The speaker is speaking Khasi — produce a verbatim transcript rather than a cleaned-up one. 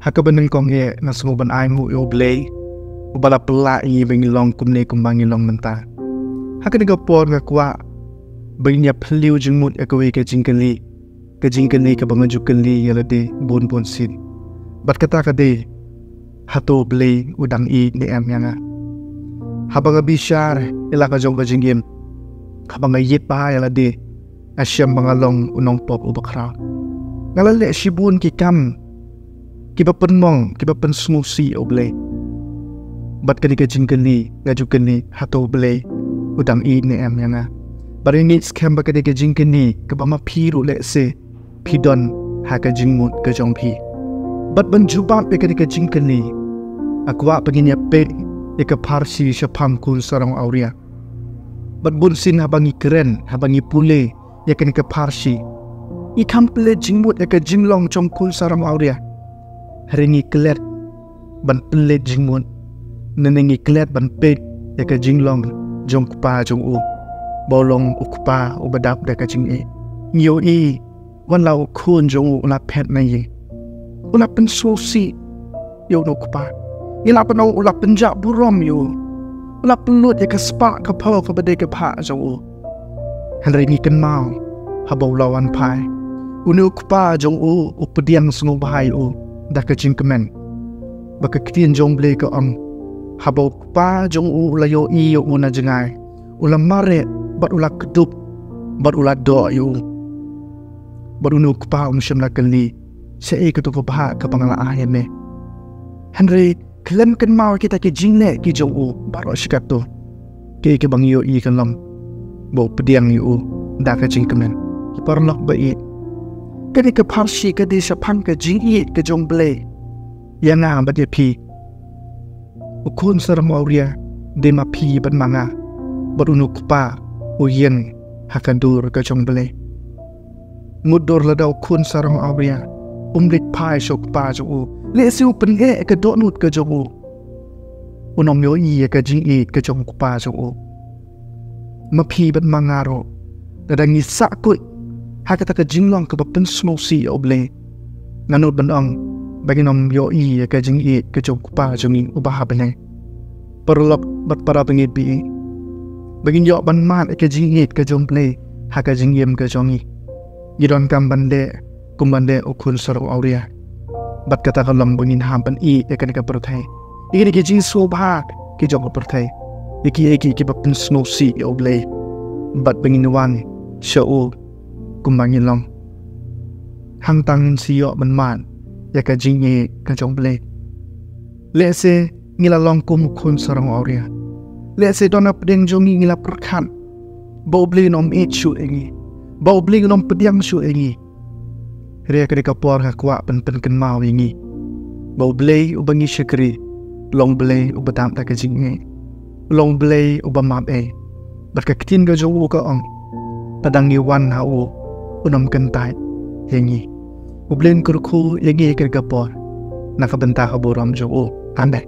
Ha kaba nyngkong eh nga sngew ban ai nguh ïa U Blei uba la pynlah ïa ngi ba ngin long kumne kumba ngi long mynta. Ha kane ka por nga kwah ba ngin ïa phylliew jingmut ïa kawei ka jingkylli, ka jingkylli kaba nga ju kylli ïa lade bun bun sien. Bad kata ka dei, hato U Blei u dang ïeit ne em ïa nga? Haba nga bishar ïa la ka jong ka jingim, haba nga ïit bha ïa lade, nga shem ba nga long u nongpop uba khraw. Nga la leh shibun ki kam kiba pynmong, kiba pynsngewsih ïa U Blei. Bad kane ka jingkylli nga ju kylli, hato U Blei u dang ïeit ne em ïa nga? Bad nga ngeit skhem ba kane ka jingkylli kaba ma phi ruh lehse phi don ha ka jingmut ka jong phi. Bad ban jubab ïa kane ka jingkylli, nga kwah ba ngin ïa peit ïa ka pharshi shaphang Khun Sarong Awria. Bad bun sien haba ngi kren, haba ngi pule ïa kane ka pharshi, ngi kham pynleit jingmut ïa ka jinglong jong Khun Sarong Awria. Hynrei ngi klet ban pynleit jingmut, ne ngi klet ban peit ïa ka jinglong jong u kpa jong u, ba u long u kpa uba dap da ka jingïeit. Ngi ïohi, wat la u khun jong u u la phet na ïing, u la pynsngewsih ïa uno u kpa. Ngi lah ban ong u la pynjah burom ïa u, u la pynlut ïa ka spah ka phew kaba dei ka bhah jong u. Hynrei ngi kynmaw, haba u la wan phai, une u kpa jong u u pdiang sngewbha ïa u da ka jingkmen. Ba ka ktien jong U Blei ka ong, haba u kpa jong u u la ïohi ïa u na jngai, u la mareh bad u la kdup bad u la doh ïa u. Bad une u kpa um shym la kylli, shaei kato ka bhah kaba nga la ai ïa me? Hynrei khlem kynmaw kita ki jingleh ki jong u baroh shi kato, kaei kaba ngi ïohi ka long ba u pdiang ïa u da ka jingkmen. Ki paralok ba ïeit, kane ka pharshi ka dei shaphang ka jingïeit ka jong U Blei ïa nga bad ïa phi. U Khun Sarong Awria dei ma phi bad ma nga, bad une u kpa u ïeng ha ka dur ka jong U Blei. Mutdur lada u Khun Sarong Awria um leit phai sha u kpa jong u, lehse u pyneh ïa ka dohnud ka jong u, un ym ïohi ïa ka jingïeit ka jong u kpa jong u. Ma phi bad ma nga ruh, lada ngi sahkut ha kata ka jinglong kaba pynsngewsih ïa U Blei, nga nud ban ong ba ngin ym ïohi ïa ka jingïeit ka jong u Kpa jong ngi uba ha bneng. Paralok bad para bangeit ba ïeit, ba ngin ïoh ban mad ïa ka jingïeit ka jong U Blei ha ka jingim ka jong ngi, ngi donkam ban leh kumba leh u Khun Sarong Awria. Bad kata ka long ba ngin hap ban ïeit ïa kane ka pyrthei, ïa kine ki jingsngewbha ki jong ka pyrthei, ïa kiei kiei kiba pynsngewsih ïa U Blei, bad ba ngin wan sha u kumba ngi long. Hangta ngin sa ïoh ban mad ïa ka jingïeit ka jong U Blei. Lehse ngi la long kum u Khun Sarong Awria. Lehse don hapdeng jong ngi ngi la pyrkhat ba U Blei un ym ïeit shuh ïa ngi, ba U Blei un ym pdiang shuh ïa ngi. Hynrei ha kane ka por nga kwah ban pynkynmaw ïa ngi ba U Blei uba ngi shakri u long U Blei uba dap da ka jingïeit, u long U Blei uba map ei. Bad ka ktien ka jong u ka ong, lada ngi wan ha u, un ym kyntait ïa ngi. U Blei un kyrkhu ïa ngi ha kane ka por na ka bynta ka burom jong u. Amen.